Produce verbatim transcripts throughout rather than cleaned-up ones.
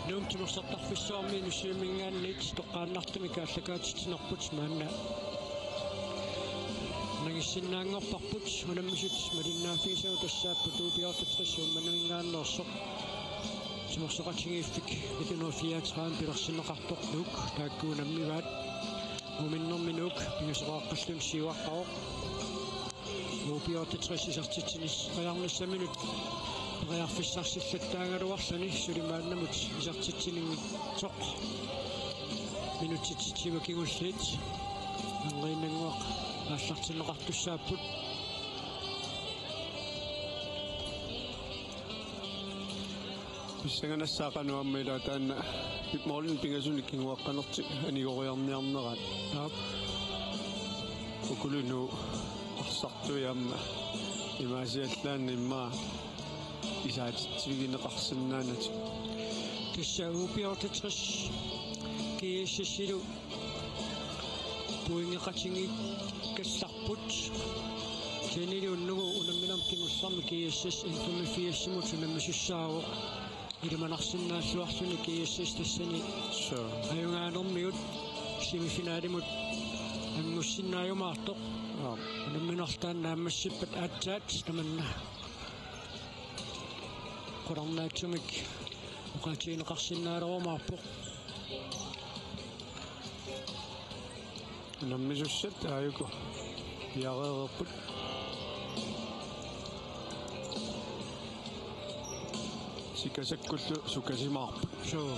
Nuum timersortarfissuarmi Nuussuiminngaanniit toqqaannartumik aallakaatitsinerput maanna nangissinnaanngorparput unammisut malinnaaffigisagut tassaapput U B otteogtres Uummannaminngaanneersoq. Timersoqatigiiffik nitten hundrede fireogtredive pilersinneqartoq Nuuk taakku unammivaat. Uuminnermi Nuuk pingasoqaqqallun siuaqqavoq. U B otteogtres isertitsinis-, qajarnissaminut periarfissarsillattaagaluarluni suli maannamut isertitsininngitsoq. Minutsit siva kingulliit. Anriinnannguaq aallartinneqartussaapput. Pissanganassaaq qanoq aamma ila taanna målini pingasunik kinguaqqanertik anigoriarniarneraat. Aap. Ukulu Nuuk arsartui aamma imaasiallaannaq immaqa isaatitsivigineqarsinnaanatik. Tassa U B otteogtres G S S-ilu pointeqatigiikkallarput. Kisiannili unnugu unamminermi kingullermi G S S N femogfirs-imut unammisussaavoq. Ilimanarsinnaalluarluni G S S tassani. Suu. Ajugaanermigut semifinalimut angussinnaajumaartoq. Aap. Unamminerlu taanna naammassippat aatsaat tamanna qularnaatsumik oqaatigineqarsinnaalerumaarpoq. Unammisussat aajuku piareerput. Sikasakkullu sukasimaarput. Suu.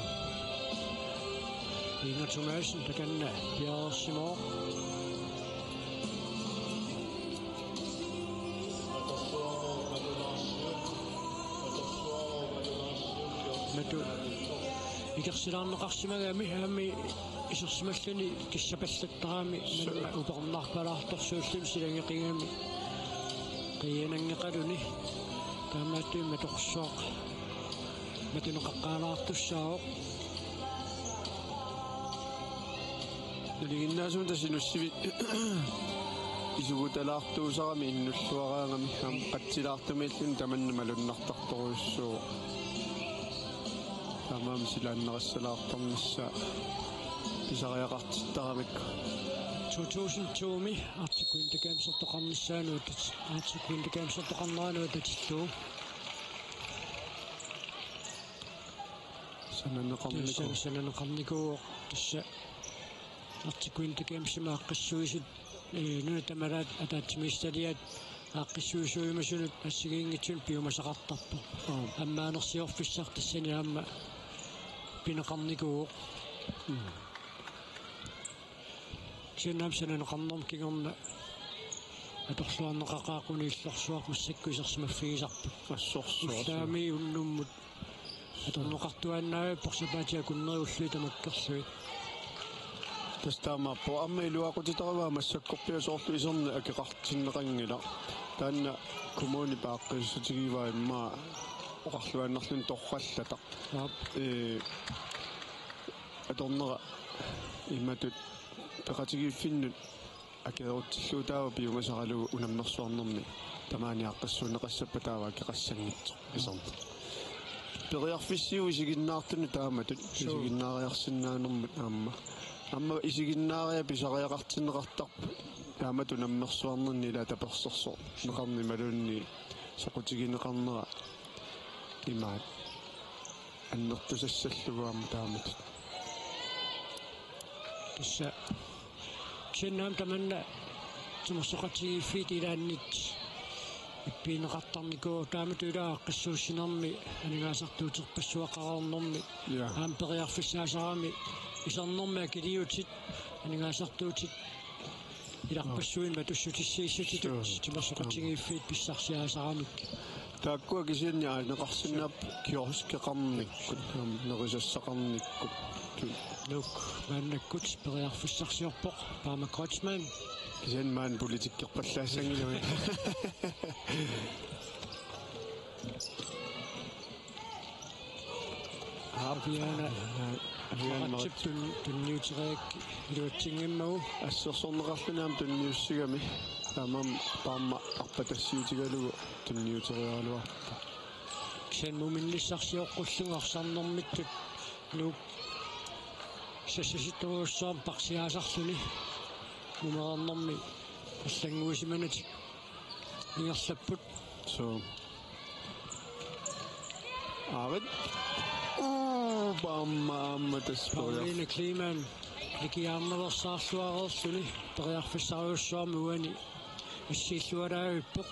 Inger Thomassen takanna piareersimavoq. Matu ikersilaarneqarsimagami aamma isersimalluni kissapallattarami manna upernaarpalaartorsuulluni silageqigami qiiananngeqaluni. Taamaattumik Matu qassuaq matuneqaqqaalaartussaavoq. Nalinginnaasumik tassa Nuussivik isugutalaartuusarami innulluaraangami aamma qatsilaartumiilluni tamanna malunnartartorujussuuvoq. Taamaammat silaannarissalaartarnissaa pisariaqartittaramikku. To tusind to-mi Arctic Winter Gamesertoqarnissaa nutat-, Arctic Winter Gamesertoqarnera nutatsillugu. Sananeqarnikuuvoq. Tassa sananeqarnikuuvoq tassa Arctic Winter Gamesimi aaqqissuisut, ee, nunat tamalaat ataatsimiititaliat aaqqissuisuujumasunut assigiinngitsunut piumasaqartarpoq. Aap. Ammaanersiorfissaq tassani aamma pineqarnikuuvoq. Mm. Kisianni aamma sananeqarnermut kingorna atorluarneqaqaaq uniillorsuaq massakkut isersimaffigisarput. Assorsuaq. Ullaami unnummut atorneqartuaannavippoq sapaatip akunneri ullui tamakkerlugit. Tassa taamaappoq aamma iluaqutitaraara massakkorpiaq soorlu iserneq akeqartinneqanngilaq. Taanna kommunip aaqqiissutigivaa immaqa oqarluinnarluni torrallataq. Aap. Ee, atornera imatut peqatigiiffinnut akeerutsillugu taava piumasaralugu unammersuarnermi tamaani aaqqissuunneqassappat taava akeqassanngitsoq iserneq. Periarfissiuvoq isiginnaartunut taamatut. Suu. Isiginnaariarsinnaanermut aamma. Aamma isiginnaariaq pisariaqartinneqartarpoq taamatut unammersuarninni ila tapersersorneqarneq imaluunniit soqutigineqarnera imaat annertusassallugu aamma taamatut. Tassa kisianni aamma tamanna timersoqatigiiffiit ilaanniit ippiineqartarnikuuvoq taamatut ila aaqqissuussinermi aningaasartuuterpassuaqareernermi. Ja. Aamma periarfissaasarami isernermi akiliutit aningaasartuutit ilarpassuit matussutissiissutitut. Suu. Timersoqatigiiffiit pissarsiaasaramikkit. Taakkua kisianni aaneqarsinnaapput kioskeqarnikkut, aamma nerisassaqarnikkut. Nuuk maannakkut periarfissarsiorpoq Paama Kreutzmann. Kisianni maani politikkerpallaassanngilagut. Aap. Aviana. Aviana. Maratsip tun-, tunniuteriarakku iluatsinngimmagu. Assersorneqarluni aamma tunniussigami. Taamaammat Paama arpatassiutigalugu tunniuteriaraluarpoq. Kisianni muminnissarsioqqullugu arsarnermittut Nuuk sassasittorujussuarmik parsiaasarluni. Nummer arnermi allannguisimanatik ingerlapput. Suu. Aarit. Uu, paamma aamma tassa Pauline Kleemann nikiaarnaveersaarluareerluni periarfissarujussuarmik uani assiillualaavippoq.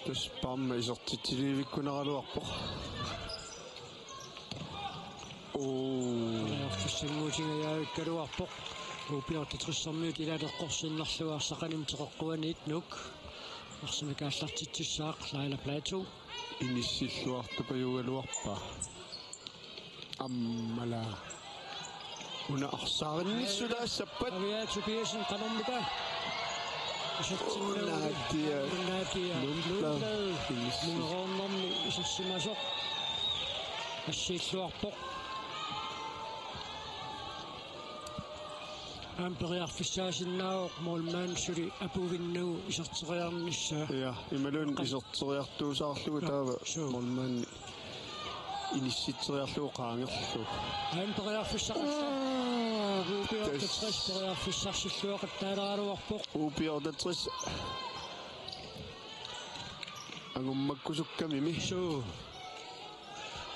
Tassa paamma isertitsiliivikkunaraluarpoq. Uu. Periarfissannguutigaavikkaluarpoq. U otteogtres-ermiut ilaat eqqorsinnarlugu arsaq animit teqeqquaniit Nuuk. Arsamik aallartitsissaaq Laila Platou. Inissilluartupajugaluarpaa. Aammalaa. Una arsaarinnissulaassappat. Aviaja Tobiassen qanormita. Isertinnagu. Nadia. Nadia Lundblad. Lundblad. Inissi. Nummer arnermi isersimasoq. Assiilluarpoq. Aamma periarfissaasinnaavoq målmand suli apuvinnagu iserteriarnissaa. Ja, imaluunniit iserteriartuusaarlugu taava. Suu. Målmandi inissitseriarlugu qaangerlugu. Aamma periarfissaqarlugu. Aa, U B otteogtres periarfissarsilluaqattaaleraluarpoq. U B otteogtres angummakkusukkamimi. Suu.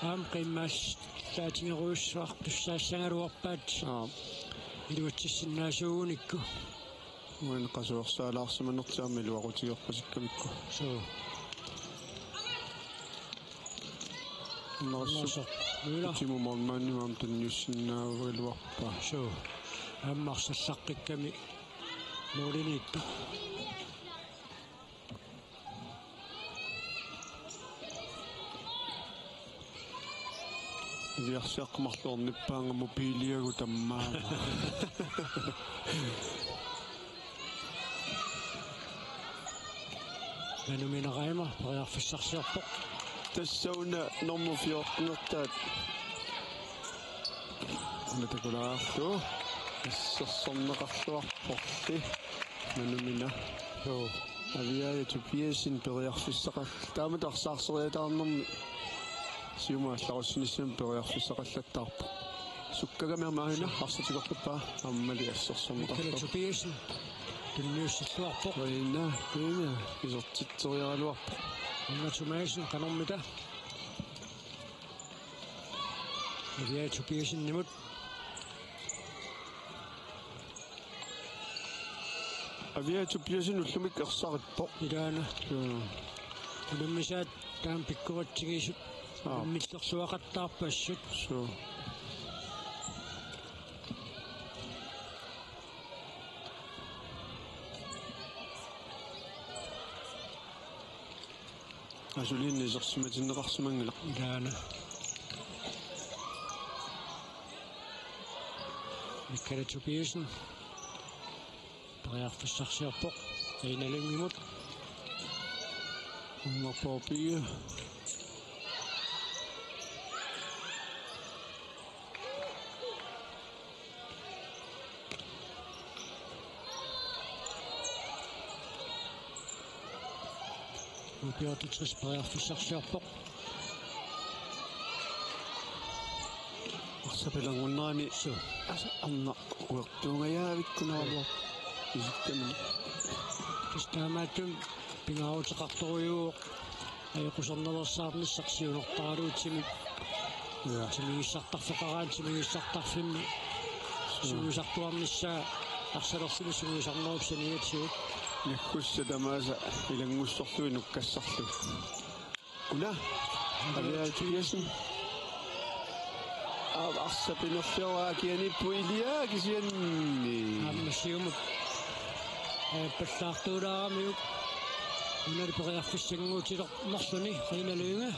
Aamma qiimmaassaatigerujussuartussaassagaluarpaat. Aap. Iluatsissinnaasuugunikku. Uani qasuersaalaarsimanertik aamma iluaqutigeqqusikkamikku. Suu. Narsuk. Narsuk. Møller. Utimut målmandimut aamma tunniussinnaagaluarpaa. Suu. Aamma arsalaqqikkami målimiittoq. Iliarsiaqqat marluk ornippaannga mobiiliagut tammaava. Manu Mina Reimer periarfissarsiorpoq. Tassa una nummer fjorten-ertaat. Una takulaarlugu. Assersorneqarluarporli. Manu Mina. Joo. Aviaja Tobiassen periarfissaqal-, taamatut arsaarseriataarnermi siumut aallarussinissami periarfissaqallattaarpoq. Sukkagami aamma aajuna arsaq tigoqqippa aammali assersorneqarpoq. Mikkala Tobiassen tunniussilluarpoq. Uina, uina, isertitseriaraluarpoq. Anna Thomassen, qanormita? Aviaja Tobiassenimut. Aviaja Tobiassen ullumi ersarippoq. Ilaana. Joo. Unammisaat taama pikkoratsigisut. Aap. Unammillerluaqattaarpassuk. Suu. Asuliinni isersimatinneqarsimanngilaq. Ilaana. Mikkala Tobiassen. Periarfissarsiorpoq. Aina Lyngimut. Ungerpoq Pia. U B otteogtres periarfissarsiorpoq. Arsaq pilanngunnerani. Suu. Asa anna uertuungajaavikkunaraluaq. Isikkami. Tassa taamaattumik pingaaruteqartorujuuvoq. Ajoqusernaveersaarnissaq siunertaraluutsimik. Ja. Timigissartarfeqaraanni timigissartarfimmi. Suu. Sungiusartuarnissaa arsalerluni sungiusarnerup saniatigut. Nakkussat tamaasa ilanngussorlugit nukkassarlugit. Una. Aviaja Tobiassen. Aap, arsaq pinerlioraa kianiippoq ilia kisianni. Aamma siumut. Ee, pallaartuulaaramiuk. Unali periarfissannguutilernarluni, Aina Lynge.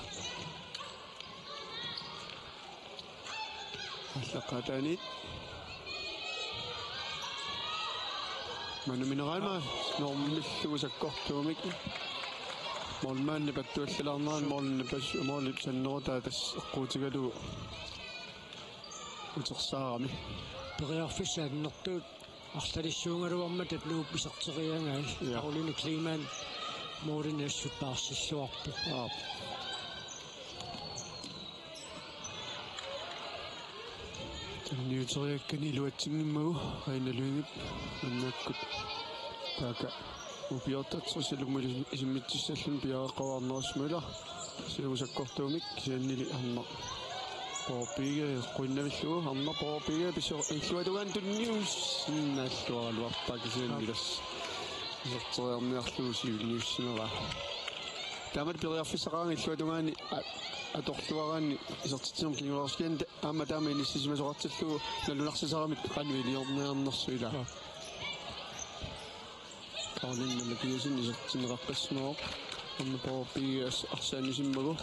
Aallaqqaataaniit. Manu Mina Reimer normillugu sakkortuumik. Målmandi pattuallalaarnerani målini pas-, måli sannerutaa tassa eqquutigalugu utersaarami. Periarfissat annertuut arlalissuugaluarmata Nuup iserteriagai. Ja. Karoline Kleemann Målini assut taarsilluarpoq. Aap. Tunniuteriakkani iluatsinngimmagu Reina Lyngep maannakkut. Taakku U B otteogtres-illu isimmi-, isimmitsissalluni piareeqqaarnerusumik ilaa. Siumut sakkortuumik kisiannili Arnaq Poorpiige eqquinnavillugu, Arnaq Poorpiige piso-, illuatungaani tunniussinnaalluaraluarpaa kisianni tassa iserteriarniarlugu siunniussimavaa. Taamaat periarfissaqaraangat illuatungaani a-, atorluaraanni isertitsinermut kinguarsoriarluni aamma taama inissisimasoqartillugu nalunarsisaramik qanoq iliorniarnersoq ilaa. Aap. Karoline Mathiassen isertinneqarsimavoq. Arnaq Poorpiige as-, arsaannisimmagu.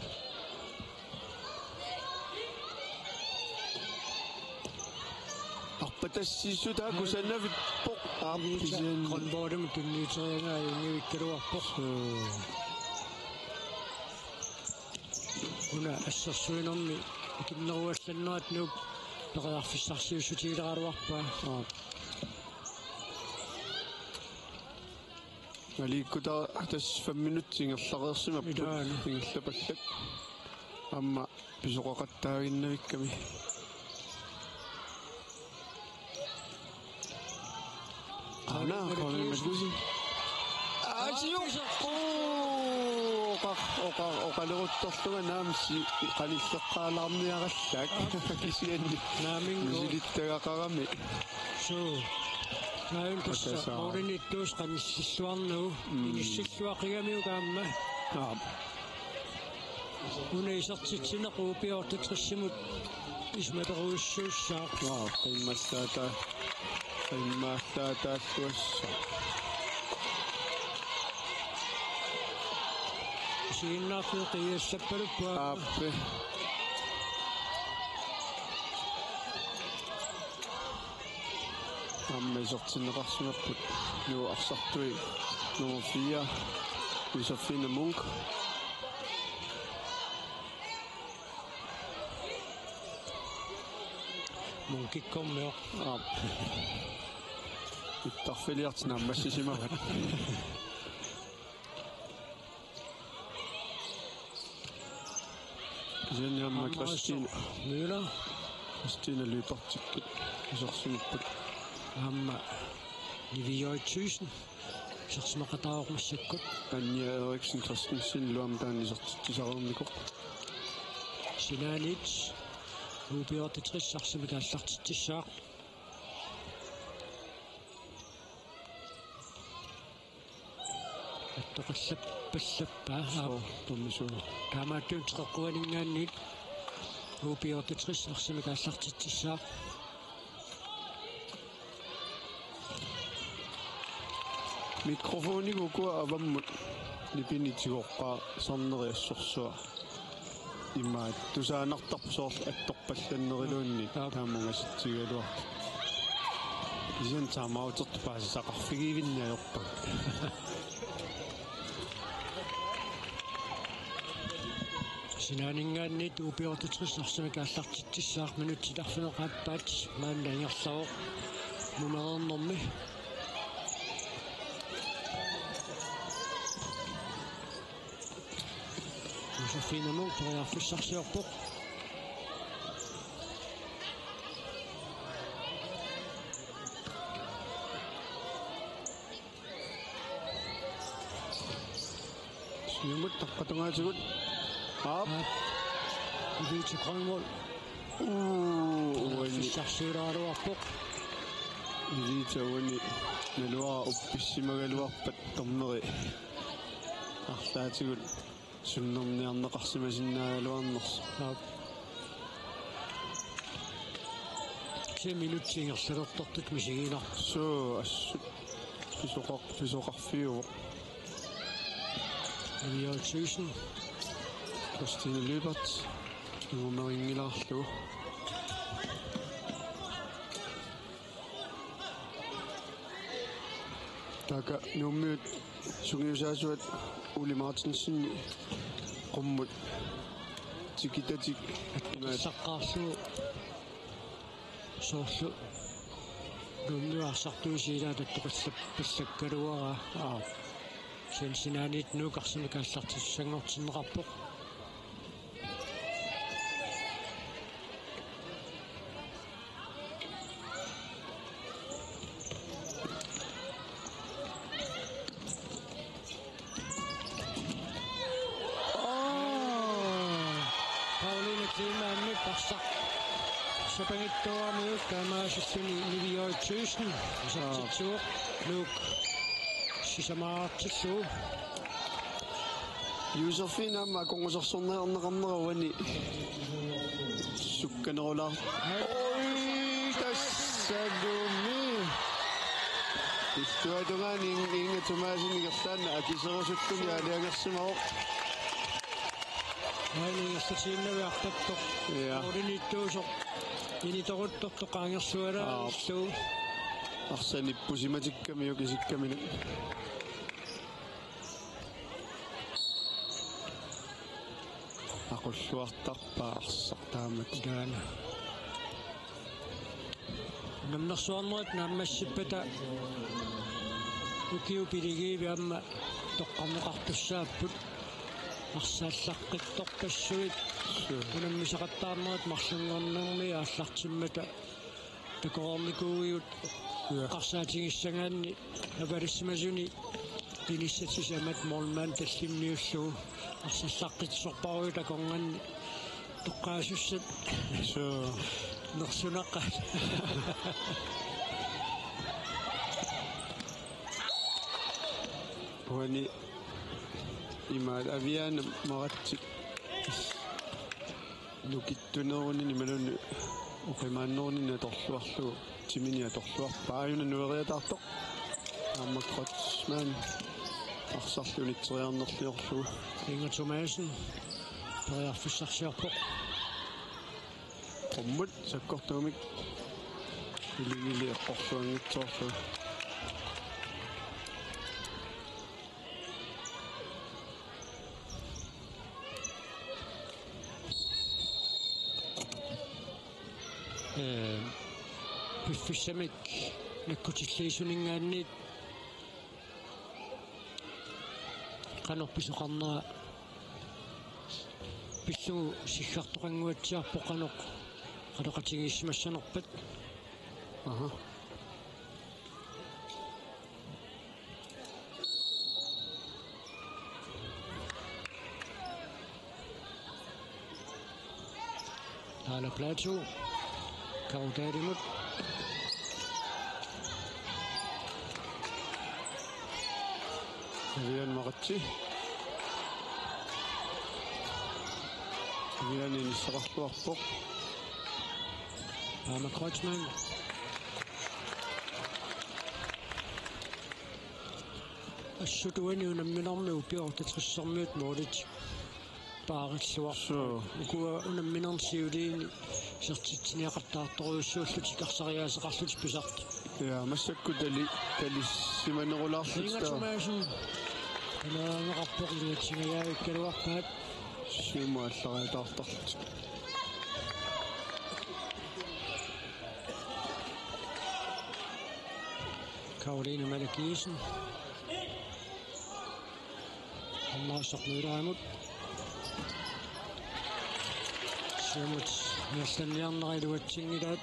Arpatassiissut taakku kusanavippoq. Aap, kisianni. Grønborgimut tunniuteriaraa ingivikkaluarpoq. Suu. Una assersuinermi ikinneruallannerat Nuuk periarfissarsiussutigileraraluarpaa. Aap. Aliikkutaaq tassa fem minutsit ingerlareersimapput. Ilaana. Ingerlapallak. Aamma pisoqaqattaaginnavikkami. Aana, Karoline Mathiassen. Aa, siu-, uu, oqa-, oqa-, oqaleruttorlunga naamik qanilleqqaalaarniarallaak kisianni. Naamik. Misilittagaqarami. Suu. Naamik tassa. Akasaa. Målimiittuusoq qanillisilluarnagu. Mm. Inissilluaqigamiuk aamma. Aap. Una isertitsineq U B otteogtres-imut isumaqarujussuussaaq. Aap, qimmallaata-, qimmallaataalluassaaq. Isiginnaarlugu qiiallappaluppoq. Aap. Aamma isertinneqarsimapput Nuup arsartui nummer fire, Josefine Munk. Munkikkormioq. Aap. Ittarfiliartut naammassisimavat. Kisianni aamma Aamma Christine. Møller. Christine Lybertikkut isersimapput. Aamma Nivi J. Thyssen. Isersimaqataavoq massakkut. Anja Eriksen Christensen iluamik taanna isertitsisarnikoq. Sinaaniit U B otteogtres arsamik aallartitsissaaq. Attoqallappallappa. Suu, tunnisuuvoq. Taamaattunik teqeqquaninngaanniit U B otteogtres arsamik aallartitsissaaq. Mikrofonigukua avammut nipini tigoqqaasarneri assorsuaq. Imaattoq tusaanartarpoq soorlu attorpallanneriluunniit. Aap. Taamaallaat tigaluartoq. Kisianni taamaattut paasisaqarfigivinni ajorpara. Sinaaninngaanniit U B otteogtres arsamik aallartitsissaaq, minutsit arfineq-aappaat maanna ingerlavoq nummereernermi. Josefine Munk periarfissarsiorpoq. Siumut taqqatungaatigut. Aap. Aap. Iliitsi Grønvold. Uu, uani. Periarfissarsiulaaraluarpoq. Iliitsi uani naluara uppissimagaluarpat dommeri arlaatigut sunnerniarneqarsimasinnaagaluarnersoq. Aap. Kisianni minutsit ingerlalertartut misiginarpoq. Suu, assut. Pisoqar-, pisoqarfiuvoq. Anja Thyssen. Christine Lyberth. Numerinngilaarlugu. Taakku Nuummiut sungiusaasuat Ole Martinsen qummut tikitatik imaat saqqaarlugu soorlu Nuummiut arsartuisa ilaat attoqallappallakkaluaraa. Aap. Kisianni sinaaniit Nuuk arsamik aallartissanngortinneqarpoq. Aa, Pauline Kleemann arsaq sapangittuaramiuk taamaasilluni Niviaq Thyssen isertitsivoq. Nuuk sisamaatillugu. Josefine aamma akornusersorniarneqarnera uani sukkanerulaar-. Oj, tassalumi. Illuatungaani Inga Thomassen ingerlaannaq akiserusulluni aalajangersimavoq. Aani ingerlatiinnavik arpattoq. Ja. Oriniittuusoq. Initoruttortoq qaangersualaallu. Aap. Arsaq nippusimatikkamiuk isikkaminik. Aqulluartarpaa arsaq taamak. Taanna. Unammersuarnerit naammassippata ukiut piligiivi aamma toqqarneqartussaapput. Arsaq allaqqittorpassuit. Suu. Unammisaqattaarnerit marlunngornermi aallartimmata takoreernikuuigut. Ja. Eqqarsaatigissagaanni avalissimasunik inissat sisamat målmand tallimmiullugu arsaq allaqqitsorparuit akornanni toqqaasussat. Suu. Nersunaqqat. Uani imaat Aviana Maratsi nukittuneruni imaluunniit oqimaanneruni atorluarlugu timini atorluarpaa. Aajuna nueriataartoq. Aamma Kreutzmann arsarlu unitseriarnerliorlugu. Inga Thomassen periarfissarsiorpoq. Qummut sakkortuumik ilingili eqqorluanngitsoorlugu. Ee, piffissamik nakkutilliisuninngaanniit qanoq pisoqarnera pillugu siggartoqannguatsiarpoq qanoq qanoqatigiissimassanerpat. Aha. Taala Platou. Kaudaalimut. Avian Maratsi. Avian inissaqarluarpoq. Aamma Kreutzmann. Assut uani unamminermi U B otteogtressermiut målit paarilluarput. Suu. Ukua unamminermi siuliini isertitsiniaqattaartorujussuullutik arsariaaseqarlutik pisartut. Ja, massakkut tali-, talissimanerulaarlutik. Inga Thomassen. Taanna aamma qarpoq ingatsingajavikkaluarpaat. Siumut allariataartarlutik. Karoline Malakissen. Annaassoq Mølleriamut. Siumut ingerlanniarnera iluatsinngilaat.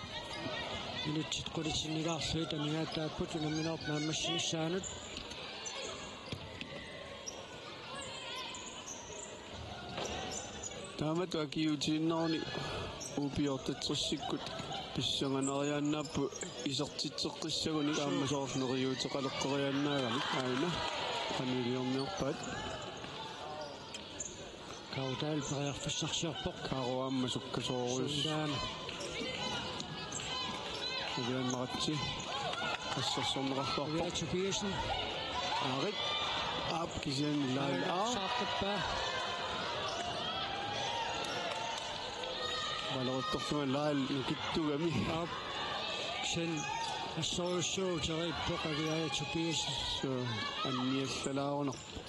Minutsit qulit sinnilaarlugit amigaataapput unamminerup naammassinissaanut. Taamatut akiuutiinnaruni U B otteogtresikkut pissanganariaannaapput isertitseqqissagunik aamma soorlu neriuuteqaleqqeriaannaagamik aana qanoq iliorniarpaat. Kaudaal periarfissarsiorpoq. Karo aamma sukkasoorujus. Sundaan. Avian Maratsi. Assersorneqarluarpoq. Avian Tobiassen. Aarit. Aap kisianni Laal. Aa. Saartappaa. Valeruttorlugu Laal nukittugami. Aap. Sen assorujussuaq uteriippoq Avian Tobiassen. Suu, anniallalaarunarpoq.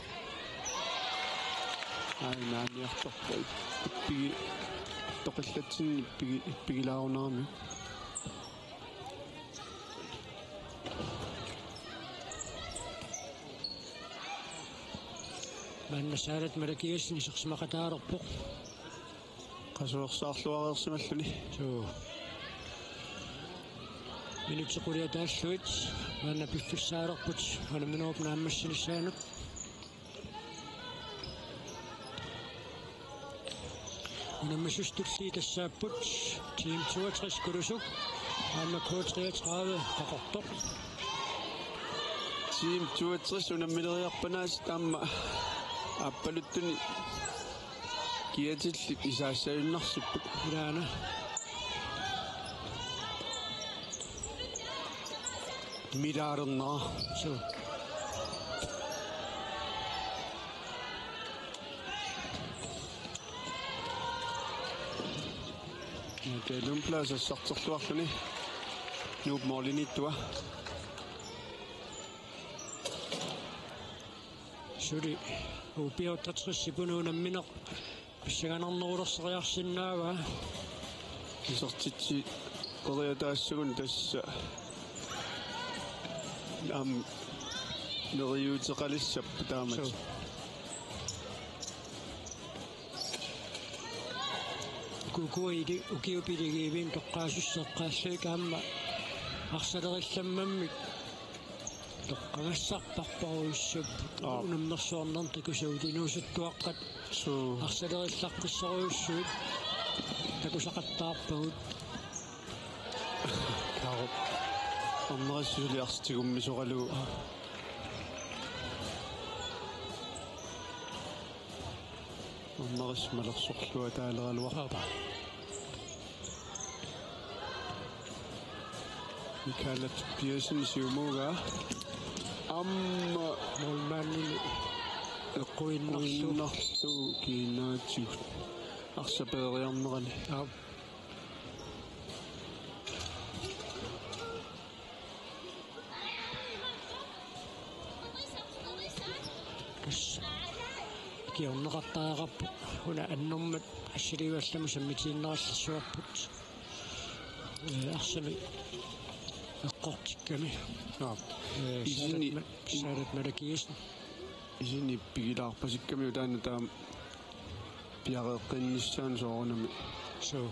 Ai, naaniartorpoq. Ippigi-, toqillatsinni ippigi-, ippigilaarunarami. Maanna Saalat Malakiassen isersimaqataalerpoq. Qasuersaarluareersimalluni. Suu. Minutsit qulit ataallugit. Maanna piffissaalerput unamminerup naammassinissaanut. Unammisut tulliit tassaapput Team toogtres Kulusuk aamma K treogtredive Qaqortoq. Team toogtres unammineriarpanaasut aamma aappaluttuni kiatillit isaassajunnarsipput. Ilaana. Milaarunna. Suu. Kalumplaas sassarterluarluni. Nuup målimiittua. Suli U B otteogtres-ip unammineq pissanganarnerulerseriarsinnaavaa. Isertitsiqeriataassagunik tassa aamma neriuuteqalissapput taamatut. Suu. K K I-li ukiut piligivin toqqaasussat eqqaallugit aamma arsalerillammammik toqqagassarpassuarujussuupput. Aap. Unammersuarnermut takusavut inuusuttuaqqat. Suu. Arsalerillaqqissorujussuit takusaqattaarpagut. Karup. Ammarassusili arsaq tigummisoralugu. Ammarassusimalersorluataaleraluarpaa. Mikaela Tobiassen siumuugaa. Aamma målmandini eqquinnarlugu. Eqquinnarlugu kiinaatsigut. Arsaq peeriarnerani. Aap. Tassa ikiorneqartariaqarpoq una annermat assiliivallamut sammitiinnarallassuarput. Ee, arsamik eqqortikkami. Aap. Ee, isini Saalat Ma-, Saalat Malakiassen. Isini pigilaarpasikkami utaanna taama piareeqqinnissaanut soorunami. Suu.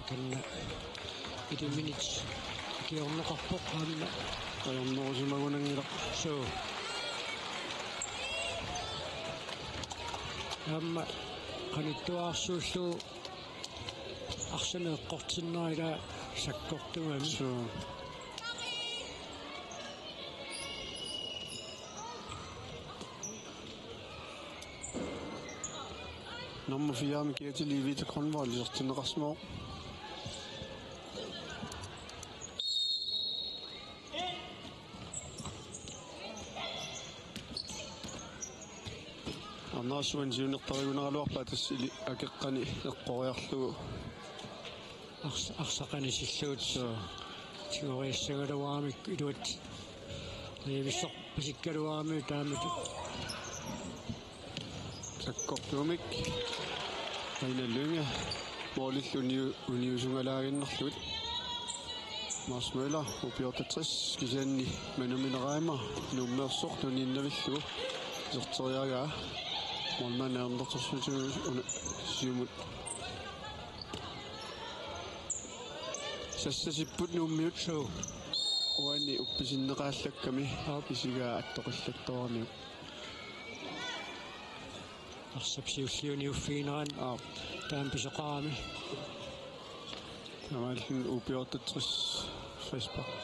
Taanna iliminit ikiorneqarpoq aamma. Ajornerusimagunanngilaq. Suu. Aamma qanittuarsuullugu arsamik eqqortinnera ila sakkortugami. Suu. Nummer fire-mi kiatili Vita Grønvold isertinneqarsimavoq. Arnarsuan siunertarigunaraluarpaa tassa ili akeqqani eqqoriarlugu. Ars-, arsaq qanisillugu. Suu. Tigoriassagaluaramik iluat. Riivissorpasikkaluaramiuk taamatut. Sakkortuumik. Aina Lynge. Målillu uniu-, uniusungalaaginnarlugit. Mads Møller, U B otteogtres, kisianni Manu Mineraima, Nuummeersoq tunniinnavillugu. Iserteriaraa. Målmand Anders Torstensen una siumut. Sassasipput Nuummiut. Suu. Uani uppisinneqaallakkami. Aap. Isigaa attoqillattooramiuk. Arsap siulliuniuffiginerani. Aap. Taama pisoqarami. Taamaalluni U B otteogtres frispark.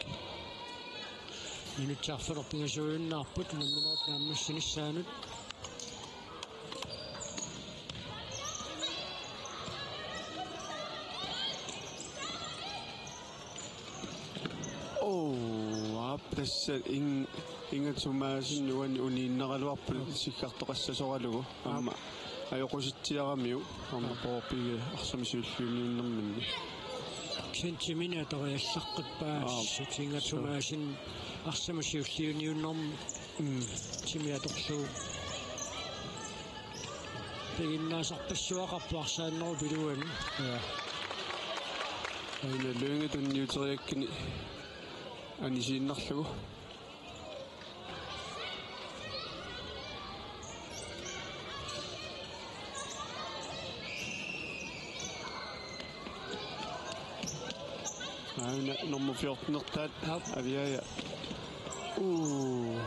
Minutsit arfineq-pingasuujunnarput unamminerup naammassinissaanut. Oo, aap, tassa In-, Inga Thomassen uani uniinnaraluarpoq sikkartoqassasoralugu. Aamma ajoqusitsiaramiuk, aamma poorpigi arsamik siulliuniunnerminni. Sentimini atoriallaqqippaat. Aap. Inga Thomassen arsamik siulliuniunnermi. Mm. Sentimi atorlugu. Piginnaasarpassuaqarpoq arsaannerup iluani. Ja. Aina Lynge tunniuteriakkani anisiinnarlugu. Aina nummer fjorten-ertaat. Aap. Aviaja. Uu.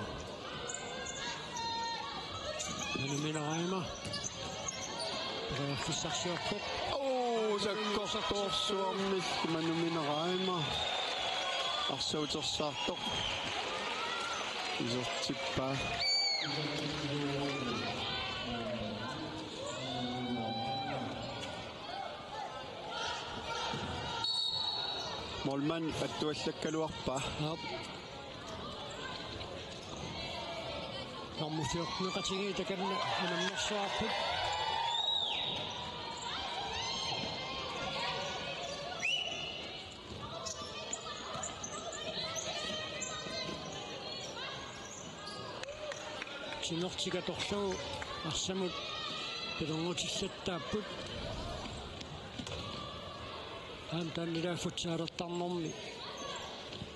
Manu Minaraima. Periarfissarsiorpoq. Uu, sakkortuarsuarmik Manu Minaraima. Arsaq utersaartoq. Isertippaa. Målmand attuallakkaluarpaa. Aap. Nummer fjorten-eqatigiit takanna unammersuarput. Timertik atorlugu arsamut pilerngutillattaapput. Aamma taanna ilaa futsaalertarnermi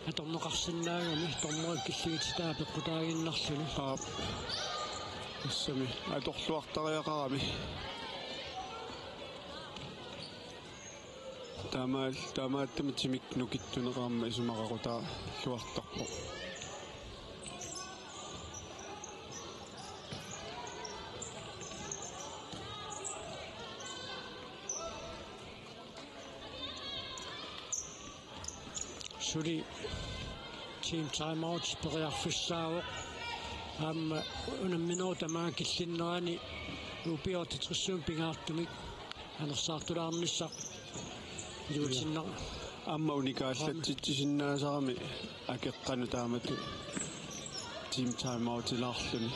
atorneqarsinnaagami dommerit killigititai peqqutaaginnarluni. Aap. Tassami atorluartariaqarami. Taamaal-, taamaattumik timik nukittuneqarmat isumaqaqutaaluartarpoq. Suli team timeout periarfissaavoq. Aamma unamminerup tamaanga killinnerani U B otteogtres pingaartumik anersaartulaarnissaq iluatsinner-. Aamma unikaallatsitsisinnaasarami akeqqanut taamatut team timeoutilaarluni.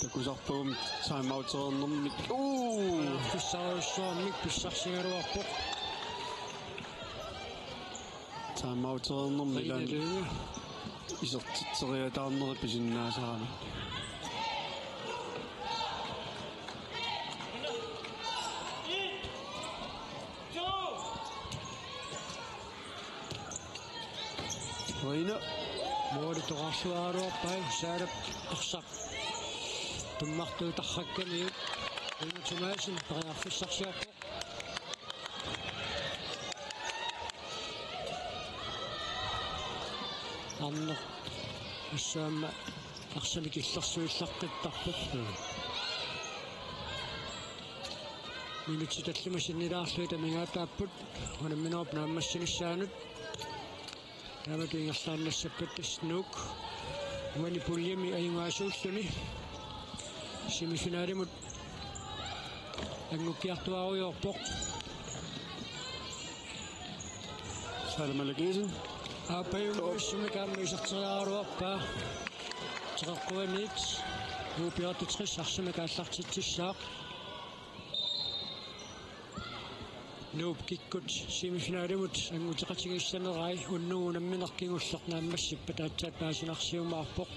Takusarpagummi timeoutereernermik. Uu! Pissaarujussuarmik pissarsigaluarpoq. Timeoutereernermi Rine ilaanni Lynge. Isertitseriataarneri pisinnaasarami. Rine. Måli toqqarluaraluarpaa, Saalap arsaq tummartuutarrakkamiuk. Rine Thomassen periarfissarsiorpoq. Arnaq assut aamma arsamik illersuillaqqittarpoq. Minutsit tallimat sinnilaarlugit amigaataapput unamminerup naammassinissaanut. Taamatut ingerlaannassappat tassa Nuuk uani puljemi ajugaasuulluni semifinalimut angukkiartuaarujoorpoq. Saalap Malakiisen. Aappajunnguit sumik aamma iserteriaraluarpaa. Teqeqquaniit U B otteogtres arsamik aallartitsissaaq. Nuup kikkut semifinalimut anguteqatigiissanerai unnugu unammineq kingulleq naammassippat aatsaat paasinarsiumaarpoq.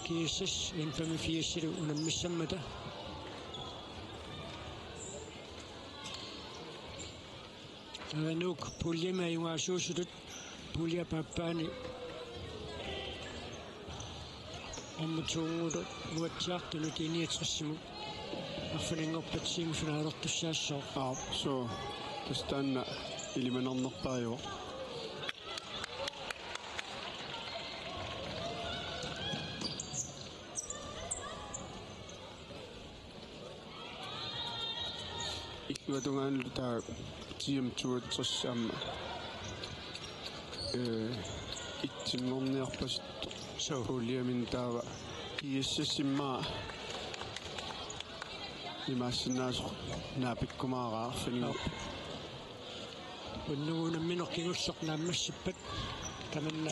G S S N femogfirs-ilu unammissammata. Nuuk puljemi ajugaasuusutut pulje paappaani aamma tuunngulu uatsiartunut I niogtres-imut arfininngorpat semifinalertussaassooq. Aap, suu. Tassa taanna ilimanarnerpaajuvoq. Illuatungaanilu taava T M toogtres aamma, øh, itsinngorniarpasut. Suu. Puljemi taava G S S immaqa imaassinnaasoq naapikkumaarpaa arfininngorpat. Unnugu unammineq kingulleq naammassippat tamanna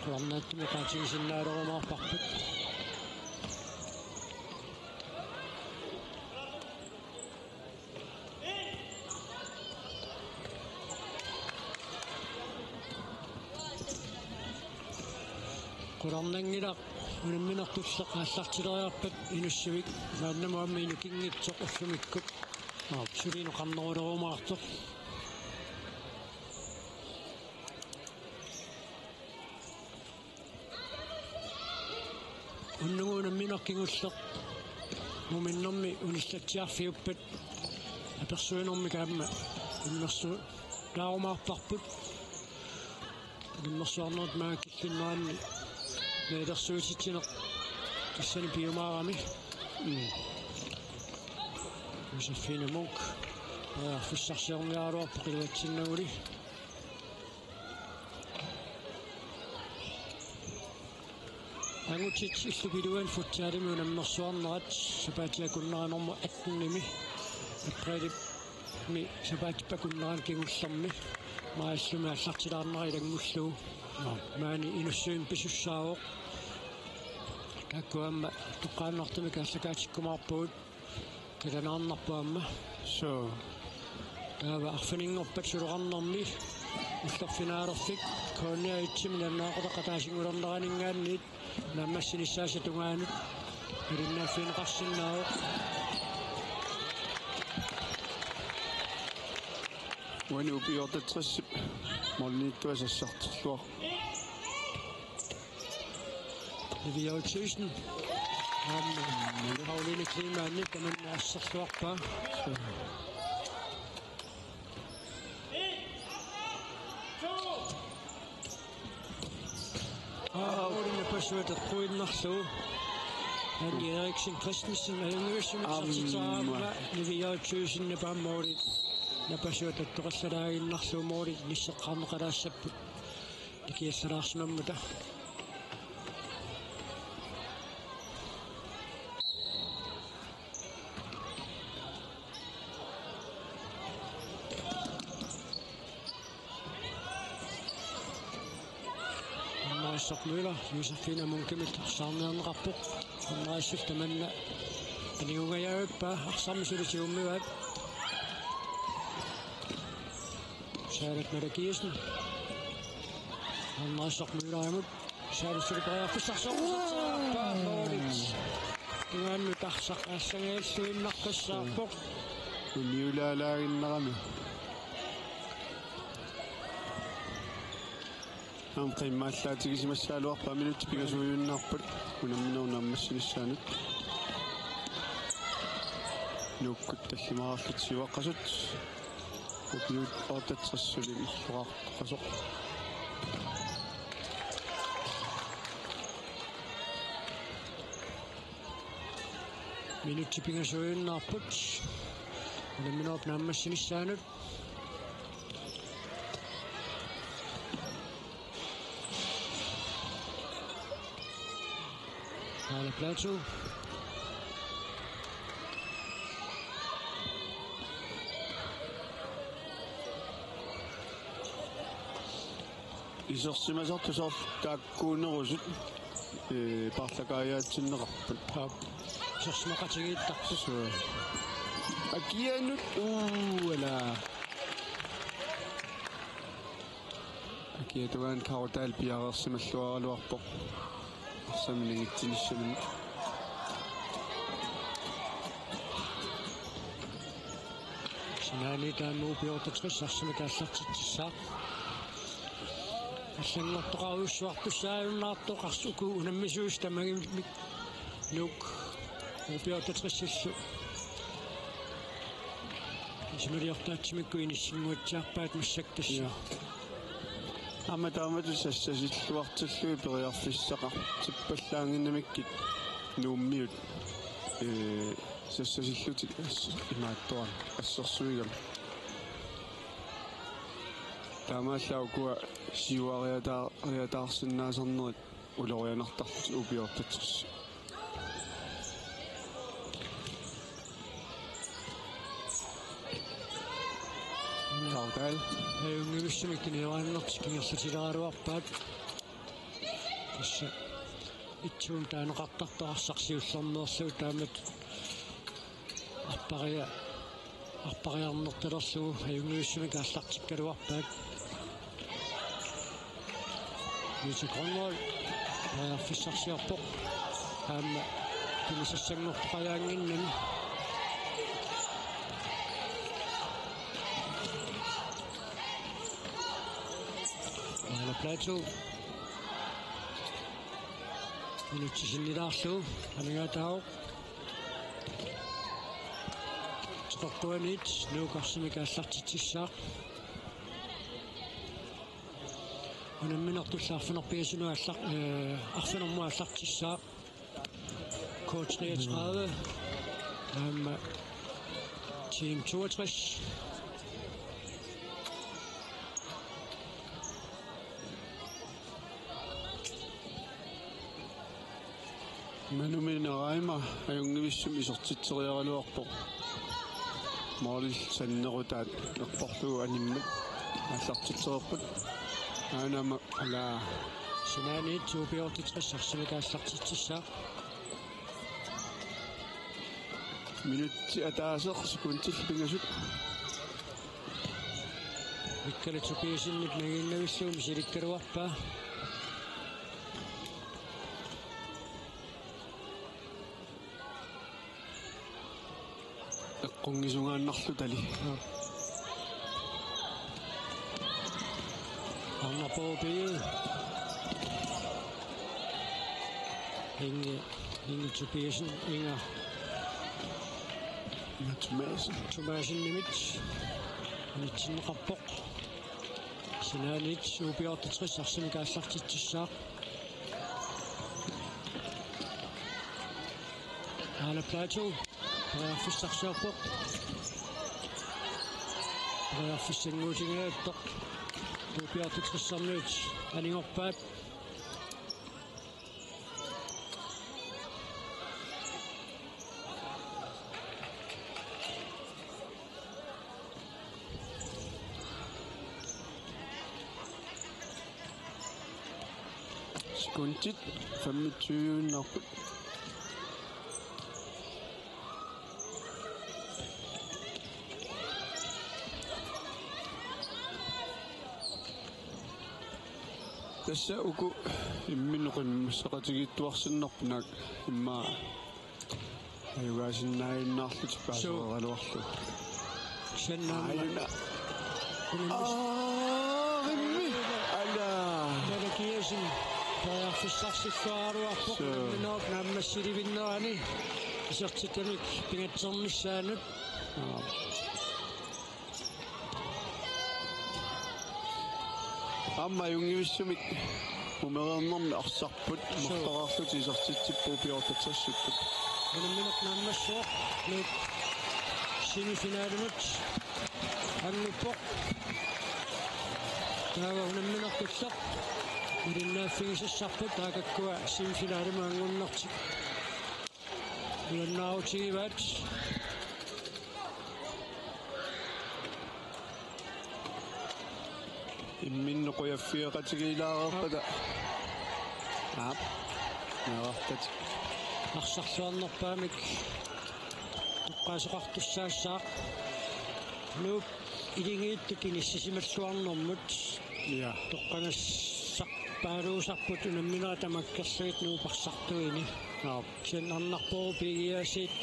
qularnaatsumik oqaatigisinnaalerumaarparput. Qularnanngilaq unammineq tulleq aallartileriarpat Inussivik, maannamut aamma inukinngitsoq ullumikkut. Aap, suli inoqarnerulerumaartoq. Unnugu unammineq kingulleq muminnermi unillatsiarfiuppat apersuinermi kaamma immersulaarumaarparput. Immersuarnerit maakillinneranni meelersuititsineq tassani piumaarami. Mm. Josefine Munk periarfissarsiorniaraluarpoq iluatsinnaguli. Angutit illup iluani futsalimi unammersuarnerat sapaatip akunnera nummer atten-imi aprilimi sapaatip akunnerani kingullermi maajillumi aallartilaarnera ilanngullugu. Maani Inussivimmi pisussaavoq. Taakku aamma toqqaannartumik aallakaatikkumaarpagut. Qilanaarnarpoq aamma. Suu. Taava arfininngorpat suloqarnermi ullorfinaalerfik K N R et-imi nalunaaqutaq ataasinngulerneraninngaanniit naammassinissaasa tungaanut ilinniarfigineqarsinnaavoq. Uani U B otteogtres målimiittua sassartilluaq. Livia Olsen. Aamma Karoline Kleemann tamanna asserluarpaa. Aap, målip napassuat eqquinnarlugu. Anni Eriksen Christensen ajunngivissumik isertitaraluarpaa, Livia Olsen aamma målip napassuat attoqallalaaginnarlugu målip nisseqqaarneqalaassapput. Nikiallalaarsimammata. Anna Isak Møller, Josefine Munkimit arsaarniarneqarpoq. Anna Isak tamanna anigugajavippaa, arsarmi suli siummivaat. Saalat Malakiasen. Anna Isak Møllerimut. Saalat suli periarfissarsiorpoq. Målit. Tungaanut arsaq aallangaalluinnaqqissaarpoq. Uniulaalaaginnarami. Aamma qimmallaatigisimassagaluarpaa, minutsit pingasuujunnaarput unamminerup naammassinissaanut. Nuukkut tallimaarlutik siuaqqasut. Ukiut otteogtres suli marloraartoqasoq. Minutsit pingasuujunnaarput unamminerup naammassinissaanut. Aala Platou. Isersimasartut soorlu taakkuunerusut, ee, paarlakaajaatsinneqarput. Aap. Isersimaqatigiittarput. Suu. Akianut, uu, ala. Akia tungaanut Karutal piareersimalluaraluarpoq. Arsamik nangitsinissamut. Sinaani taanna U B otteogtres arsamik aallartitsissaaq. Allanngortoqarujussuartussaajunnaartoq arsaq uku unammisuusut tamagimmik. Nuuk U B otteogtres-illu isumaliortaatsimikku inissinnguatsiarpaat massakkut tassa. Joo. Aamma taamatut sassasilluartillugit periarfissaqartippallaannginnamikkit Nuummiut, ee, sassasillutik as-, imaattoq assersuigami. Taamaallaat ukua siuariataa-, -riataarsinnaasarnerit ulorianartarlutik U B otteogtres. Karutal. Ajunngivissumik kinioraannertik ingerlatileraluarpaat. Tassa itsuun taaneqartartoq arsaq siullermeerlugu taamatut arparia-, arpariarnertalerlugu ajunngivissumik aallartikkaluarpaat. Lise Grønvold periarfissarsiorpoq. Aamma tunisassanngortoqajaannginnami. Plato. Minutsi sinnilaarlugu anigaataavoq. Teqeqquaniit Nuuk arsamik aallartitsissaaq. Unamminertullu arfineq-pingasunut aallar-, eh, arfinermut aallartissaaq. K treogtredive. Aamma Team toogtres. Manumina Raima ajunngivissumik isertitseriaraluarpoq. Målip sannerutaat eqqorlugu animmat aallartitsereerput. Aana aamma, ala. Sinaaniit U B otteogtres arsamik aallartitsissaaq. Minutsi ataaseq, sekundit pingasut. Mikkali Tobiassenip nangiinnavillugu misilikkaluarpaa. Eqqunngisugaannarlutali. Arnarpooq P G. Inge, Inge Tobiassen, Inger. Inger Thomasen. Thomasenimit. Anitsinneqarpoq. Sinaaniit U B otteogtres arsamik aallartitsissaaq. Aana Plato. Periarfissarsiorpoq. Periarfissannguutigigaattoq. U B otteogtresimiit anigorpaat. Sekundit femogtyve-innarput. Tassa uku imminut qimmussaqatigiittuarsinnarput, naak immaqa ajugaasinnaajunnaarlutik paasereeraluarlugit. Sannaa. Aajuna. Aa, rimmi. Ala. Nalakiasin periarfissarsilluaraluarpoq. Suu. Unamminerup naammassilivinnerani isertitamik pingatsernissaanut. Aa. Aamma ajunngivissumik umereernermi arsarput. Suu. Marloraarlutik isertitsipput U B otteogtres-ipput. Unammineq naammassivoq. Nuuk semifinalimut anguppoq. Taava unamminertullu malinnaaffigisassarput, taakkukkua semifinalimut angunnertik nuannaarutigivaat. Imminut qujaffigeqatigiilaareerpata. Aap. Naartat. Arsarluarnerpaamik toqqaasoqartussaassaaq. Nuuk iligiittut inissisimalluarnermut. Ja. Toqqagassarpaaluusarput unamminerit tamakkerlugit Nuup arsartuini. Aap. Kisianni Arnarpoorup P G-siit.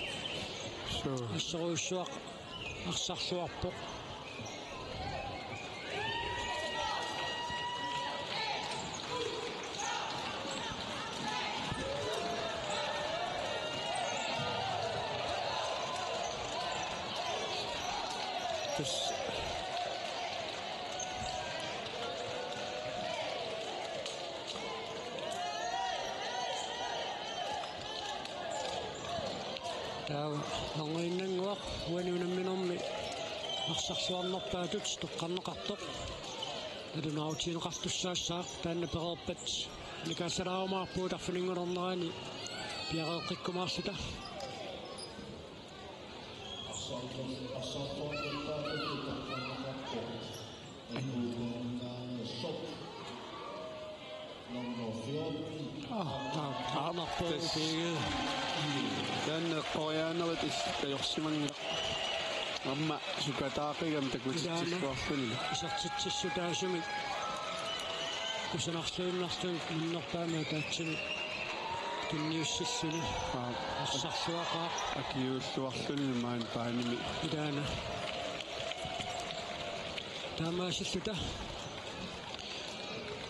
Suu. Assorujussuaq arsarluarpoq. Tassa. Taava anguninnguaq uani unamminermi arsarluarnerpaatut toqqarneqartoq. Nalunaarutigineqartussaassaaq, taanna pereerpat. Nikaasalaarumaarpugut arfininngornerani piareeqqikkumaarluta. Nummer fjorten. Aa, aa, aa, Arnarpoorup P G. Taanna eqqoriaanerit is-, ajorsimanngilaq. Aamma sukataaqigami takutitsilluarluni. Isertitsissutaasumik kusanarluinnarluni minnerpaamik ataatsimik tunniussilluni. Aa. Arsarluaqaaq. Akiuulluarluni maani paanimi. Ilaana. Taamaasilluta.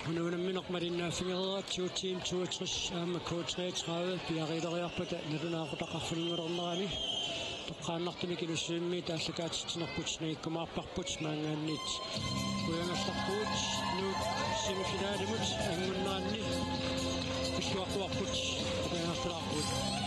Unammineq malinnaaffigereerput, Team toogtres aamma K treogtredive piareeriarpata nalunaaqutaq arfininngornerani. Toqqaannartumik Inussivimmiit aallakaatitsinerput nagikkumaarparput, maanngaanniit ujagallarpugut. Nuuk semifinalimut angunneranni pilluaqquarput, ujagallarpugut.